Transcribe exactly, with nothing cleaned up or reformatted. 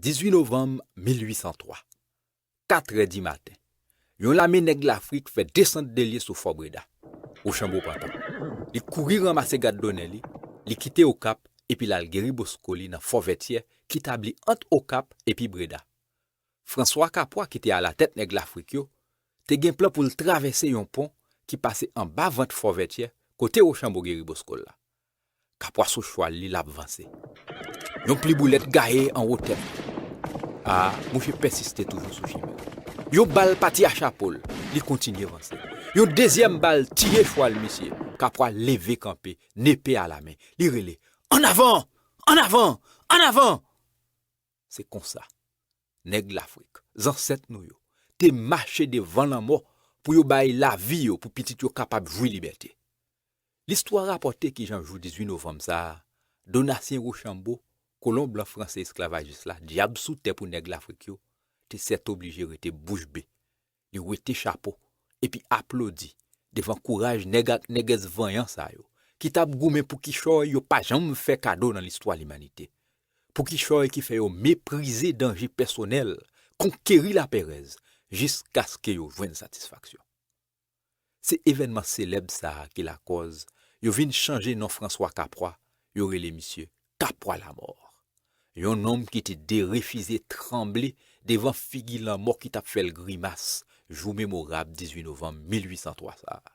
Dizuit novanm mil uit san twa, katrè di maten, yon lame nèg Lafrik fè desant de lye sou Fò Breda. Wochanbo pran tan. Li kouri ranmase gad donè li, li kite Okap epi l al geri Bosko li nan Fò Vètyè ki tabli ant Okap epi Breda. Franswa Kapwa ki te alatèt nèg Lafrik yo te gen plan pou l travèse yon pon ki pase anba vant Fò Vètyè kote Wochanbo geri Bosko l la. Kapwa sou chwal li l ap vanse. Yon pli boulèt gaye anwo tèt li. A, mouche pèsiste toujou sou chimen. Yon bal pati a chapo l, li kontinye vanse. Yon dezyèm bal tiye chwal misye. Kapwa leve kanpe, nepe a lamen. Li rele, "Annavan! Annavan! Annavan!" Se konsa, nèg Lafrik, zansèt nou yo, te mache devan lanmò pou yo bay lavi yo pou pitit yo kapab jwi libète. Listwa rapòte kijan jou dizuit novanm sa a, Donatien Wochanbo, kolon blan franse esklavajis la, dyab sou tè pou nèg Lafrik yo, te sètoblije rete bouch be. Li wete chapo epi aplodi devan kouraj nèg ak nègès vanyan sa yo ki t ap goumen pou kichòy yo pa janm fè kado nan listwa limanite, pou kichòy ki fè yo meprize danje pèsonèl, konkeri laperèz, jiskaske yo jwenn satisfaksyon. Se evènman selèb sa a ki lakòz yo vin chanje non Franswa Kapwa, yo rele misye Kapwa Lamò. Yon nonm ki te derefize tranble devan figi lanmò ki t ap fè l grimas jou memorab dizuit novanm mil uit san twa sa a.